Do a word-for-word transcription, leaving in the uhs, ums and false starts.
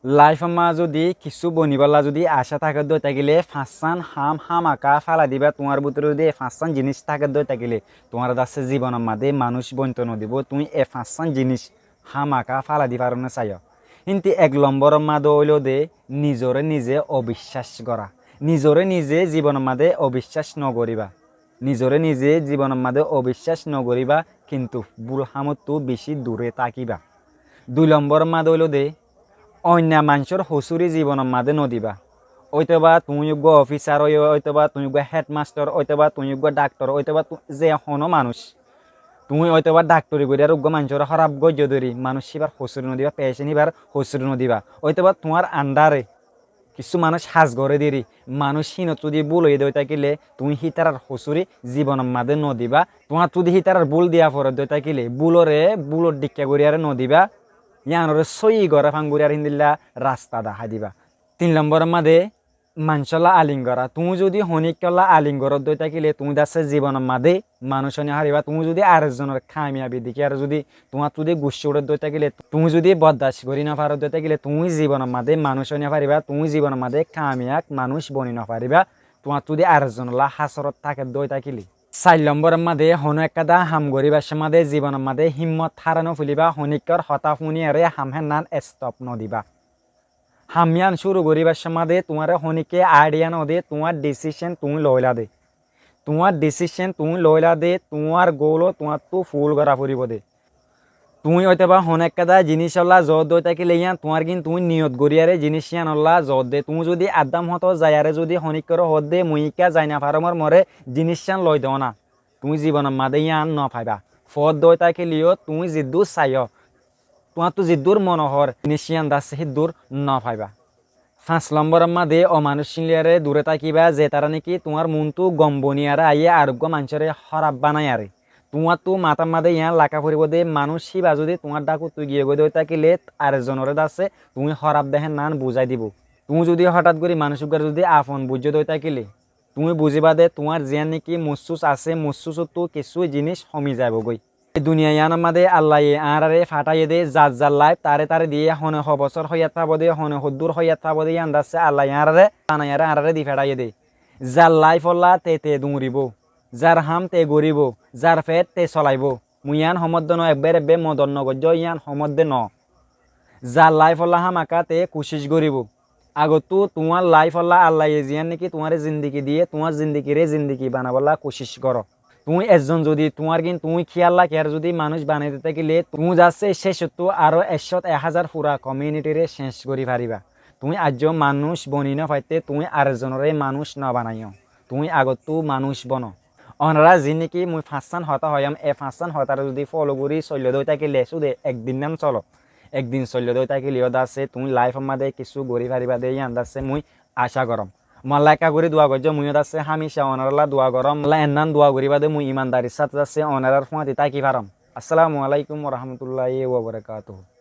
Laifór mazé zodi kissú bonibólla zodi acá táke dói tákile, fañssán ham hámaka félai diba. Tuáñr bútore zodi e fañssán ziníc táke dói tákile, tuáñra dassé zibonor mazé manúic bointo nodibó. Tuñí e fañssán ziníc hámaka félai di faróne saiyó. Híntu ek lombóror mazé óilde nizoré nize obiccác gorá. Nizoré nize zibonor mazé obiccác nogoríba. Nizoré nize zibonor mazé obiccác nogoríba, kintu búl hámottú bicí duré tákiba. Dui lombóror mazé óilde oinno maincór hosúri zibonor mazé nodibá. Óitoba tuñí uggúa ofisar, óitoba tuñí uggúa hedmastor, óitoba tuñí uggúa dhaktor, óitoba ze honó manúic. Tuñí óitoba dhaktori goríyaré uggúa maincóre hóraf goijjó dóri, manúic híbar hosúri nodibá, pecen híbar hosúri nodibá. Óitoba tuáñr andháre kissú manúic ham goré deri, manúic hínot zodi búl óiye dói tákile, tuñí hítarar hosúri zibonor mazé nodibá. Tuáñr zodi hítarar búl diya foré dói tákile, búloré búlor dhikká goríyaré nodibá. Yíanoré sóiyi goré fán goríyaré híndilla rasta dahái diba. Tin lombóror mazé maincólla aling gorá. Tuñí zodi honíkkálla aling goró dói tákile, tuñí dassé zibonor mazé manúic ói nofaribá. Tuñí zodi ar ezzonor kamiyabi dekíyaré zodi tuáñr zodi guccá uçé dói tákile, tuñí zodi boddac gorí nofaró dói tákile, tuñí zibonor mazé manúic ói nofaribá. Tuñí zibonor mazé kamiyab manúic boni nofaribá. Tuáñr zodi ar ezzonolla hásorot táke dói tákile. Sair lombóror mazé honó ekkán ham goríbar cómot zibonor mazé hímmot hárano fúlibá. Honíkkár hotá fúniyaré ham hén nan estop nodibá. Ham yían cúru goríbar cómot tuáñre honíkké aidiya node, tuáñr dhisícen tuñí loóila de. Tuáñr dhisícen tuñí loóila de, tuáñr góulo tuáñttú ful gorá foribó de. Tuñí óitoba honó ekkán zinícolla zoódde ói tákile yían tuáñrgín tuñí niyot goríyaré ziníc yíanolla zoódde. Tuñí zodi addám hotót zaiyaré zodi honíkkáre hoódde mui íkka zai nofarómor moré ziníc yían loi doóna. Tuñí zibonor mazé yían nofaibá. Foódde ói tákileyó tuñí ziddúr saiyó, tuáñttú ziddúr mone hoór, ziníc yían dassé híddúr nofaibá. Fañs lombóror mazé ó manúic cíliyaré duré tákiba, ze tará néki tuáñr muúntu gom boniyaré aiyé ar uggúa maincóre hóraf banaiyaré. Tuáñttú matár mazé yían laká foribó de, manúic híba zodi tuáñr dhákottu giyé goi dói tákile ar ezzonoré dassé tuñí hóraf dehén nan buzái dibó. Tuñí zodi hóthat gorí manúic uggúare zodi afon buijjó dói tákile, tuñí buzíba de tuáñr ziyán néki mossús asé, mossúsottú kissú ziníc homi zaibói. E duniya yíanor mazé Allaye añáráre fatáiye dé, zar zar laif taré taré diyé, hone ho bosór hóiyat fábo dé, hone hoddúr hóiyat fábo dé, yían dassé Allaye añáráre banaiyaré añáráre di fetáiye dé. Zar laifólla te te duñribó, zar ham te goríbou, zar feéth te solaibóu. Mui yían homódde noó, ebbér ebbé modot nogoijjó, yían homódde noó. Zar laifólla hámaka te kucíc goríbou. Agottú tuáñr laifólla Allaye ziyán néki tuáñre zindigi diyé, tuáñr zindigiré zindigi banabólla kucíc goró. Tuñí ezzon zodi tuáñrgín tuñí kíyalla kiyar zodi manúic banai dói tákile, tuñí dassé cécottú aró ekcót ek házar fura komínitiré ceñc gorí faribá. Tuñí aijjó manúic boni nofaitté tuñí ar ezzonoré manúic nobanaiyó. Tuñí agottú manúic bono. Onorá ziín néki mui fañssán hotá hoiyóm, e fañssán hotáre zodi folo gorí soilló dói tákile, cúde ek din nán solo. Ek din soilló dói tákileyó dassé tuñí laifór mazé kissú gorí faribá dé yían dassé mui acá goróm. Molla ekká gorí dua goijjó, muiyó dassé hámica onorálla dua goróm. Molla ennán dua goríba dé mui imandarir sáte dassé onorár fúañti táki faróm. Assalamu alaikum wa rahmatullahi wa barakatuhu.